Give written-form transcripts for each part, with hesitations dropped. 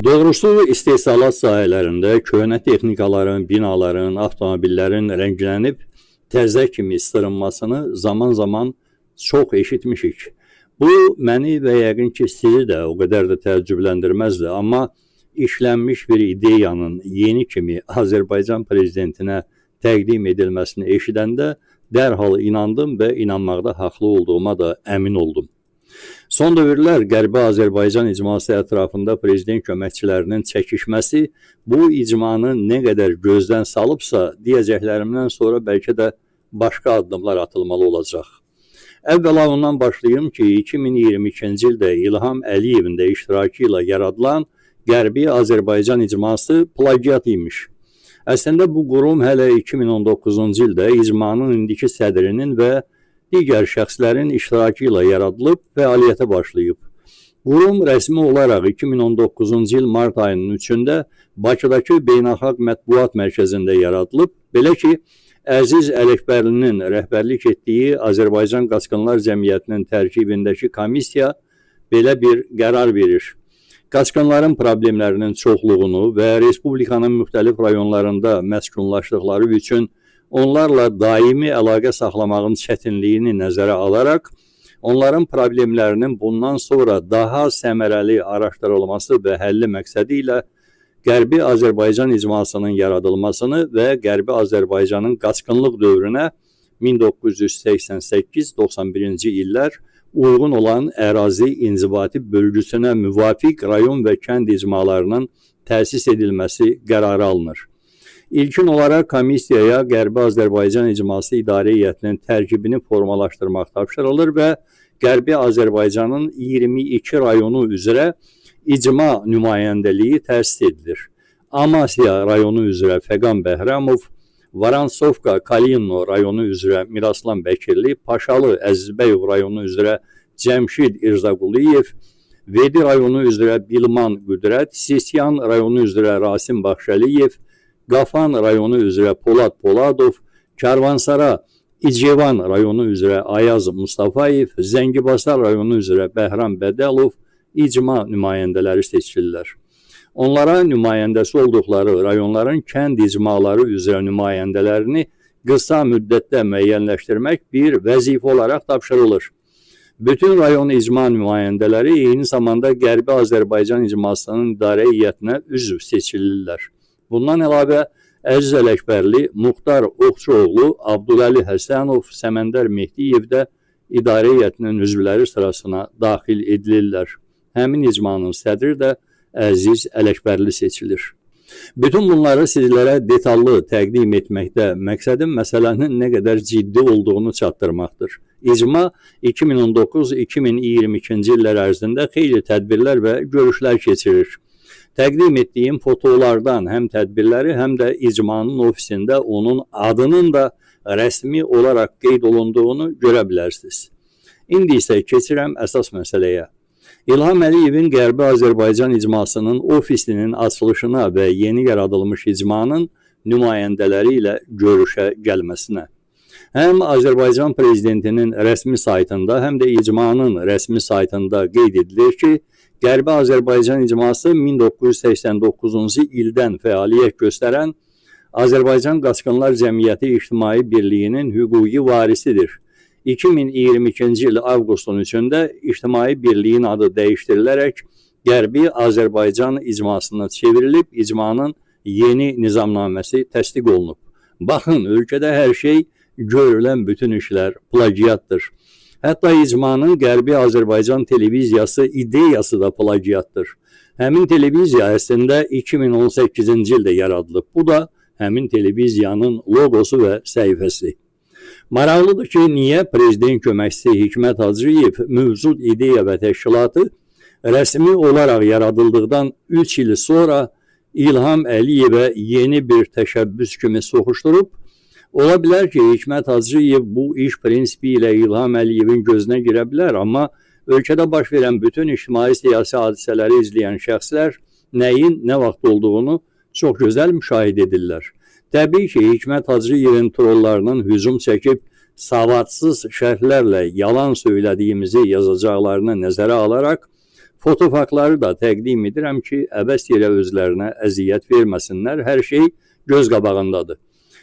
Doğrusu istehsalat sahələrində köhnə texnikaların, binaların, avtomobillərin rənglənib təzə kimi sırınmasını zaman-zaman çox eşitmişik. Bu məni və yəqin ki sizi də o qədər də təəccübləndirməzdi, amma işlənmiş bir ideyanın yeni kimi Azərbaycan prezidentinə təqdim edilməsini eşidəndə dərhal inandım və inanmaqda haqlı olduğuma da əmin oldum. Son dövrlər Qərbi Azərbaycan icması ətrafında prezident köməkçilərinin çəkişməsi bu icmanı nə qədər gözdən salıbsa, deyəcəklərimdən sonra bəlkə də başqa addımlar atılmalı olacaq. Əvvəla ondan başlayım ki, 2022-ci ildə İlham Əliyevin də iştirakı ilə yaradılan Qərbi Azərbaycan icması plagiat imiş. Əslində bu qurum hələ 2019-cu ildə icmanın indiki sədrinin və digər şəxslərin iştirakı ilə yaradılıb fəaliyyətə başlayıb. Qurum rəsmi olaraq 2019-cu il mart ayının 3-də Bakıdakı Beynəlxalq Mətbuat Mərkəzində yaradılıb. Belə ki, Əziz Ələkbərlinin rəhbərlik etdiyi Azərbaycan Qaçqınlar Cəmiyyətinin tərkibindəki komissiya belə bir qərar verir. Qaçqınların problemlərinin çoxluğunu və respublikanın müxtəlif rayonlarında məskunlaşdıqları üçün onlarla daimi əlaqə saxlamağın çətinliyini nəzərə alaraq, onların problemlərinin bundan sonra daha səmərəli araşdırılması və həlli məqsədi ilə Qərbi Azərbaycan icmasının yaradılmasını və Qərbi Azərbaycanın qaçqınlıq dövrünə 1988-91-ci illər uyğun olan ərazi inzibati bölgüsünə müvafiq rayon və kənd icmalarının təsis edilməsi qərarı alınır. İlkin olaraq komissiyaya Qərbi Azərbaycan İcması İdarə Heyətinin tərkibini formalaşdırmaq tapşırılır və Qərbi Azərbaycanın 22 rayonu üzrə icma nümayəndəliyi təsis edilir. Amasya rayonu üzrə Fəqan Bəhramov, Varantsovka Kalinino rayonu üzrə Miraslan Bəkirli, Paşalı Əzizbəyov rayonu üzrə Cəmşid İrzaquliyev, Vedi rayonu üzrə Bilman Qüdrət, Sisyan rayonu üzrə Rasim Baxşəliyev, Qafan rayonu üzrə Polad Poladov, Karvansara İcevan rayonu üzrə Ayaz Mustafayev, Zəngibasar rayonu üzrə Bəhram Bədəlov icma nümayəndələri seçilirlər. Onlara nümayəndəsi olduqları rayonların kənd icmaları üzrə nümayəndələrini qısa müddətdə müəyyənləşdirmək bir vəzifə olaraq tapşırılır. Bütün rayon icma nümayəndələri eyni zamanda Qərbi Azərbaycan icmasının idarə heyətinə üzv seçilirlər. Bundan əlavə Əziz Ələkbərli, Muxtar Oxçuoğlu, Abdüləli Həsənov, Səməndər Mehdiyev də idarə heyətinin üzvləri sırasına daxil edilirlər. Həmin icmanın sədri də Əziz Ələkbərli seçilir. Bütün bunları sizlərə detallı təqdim etməkdə məqsədim məsələnin nə qədər ciddi olduğunu çatdırmaqdır. İcma 2019-2022-ci illər ərzində xeyli tədbirlər və görüşlər keçirir. Təqdim etdiyim fotolardan həm tədbirləri, həm də icmanın ofisində onun adının da rəsmi olaraq qeyd olunduğunu görə bilərsiniz. İndi isə keçirəm əsas məsələyə. İlham Əliyevin Qərbi Azərbaycan icmasının ofisinin açılışına və yeni yaradılmış icmanın nümayəndələri ilə görüşə gəlməsinə. Həm Azərbaycan prezidentinin rəsmi saytında, həm də icmanın rəsmi saytında qeyd edilir ki, Qərbi Azərbaycan icması 1989-cu ildən fəaliyyət göstərən Azərbaycan Qaçqınlar Cəmiyyəti İctimai Birliyinin hüquqi varisidir. 2022-ci il avqustun 3-də İctimai Birliyin adı dəyişdirilərək Qərbi Azərbaycan icmasına çevrilib, icmanın yeni nizamnaməsi təsdiq olunub. Baxın, ölkədə hər şey, görülən bütün işlər plagiatdır. Hətta icmanın Qərbi Azərbaycan televiziyası ideyası da plagiatdır. Həmin televiziya əslində 2018-ci ildə yaradılıb. Bu da həmin televiziyanın loqosu və səhifəsi. Maraqlıdır ki, niyə prezident köməkçisi Hikmət Hacıyev mövcud ideya və təşkilatı rəsmi olaraq yaradıldıqdan 3 il sonra İlham Əliyevə yeni bir təşəbbüs kimi soxuşdurub? Ola bilər ki, Hikmət Hacıyev bu iş prinsipi ilə İlham Əliyevin gözünə girə bilər, amma ölkədə baş verən bütün ictimai siyasi hadisələri izləyən şəxslər nəyin nə vaxt olduğunu çox gözəl müşahidə edirlər. Təbii ki, Hikmət Hacıyevin trollarının hücum çəkib savadsız şərhlərlə yalan söylədiyimizi yazacaqlarını nəzərə alaraq Fotofaktları da təqdim edirəm ki, əbəs yerə özlərinə əziyyət verməsinlər. Hər şey göz qabağındadır.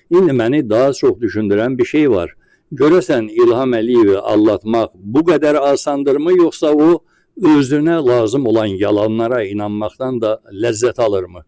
İndi məni daha çox düşündürən bir şey var. Görəsən İlham Əliyevi aldatmaq bu qədər asandırmı, yoxsa o özünə lazım olan yalanlara inanmaqdan da ləzzət alırmı?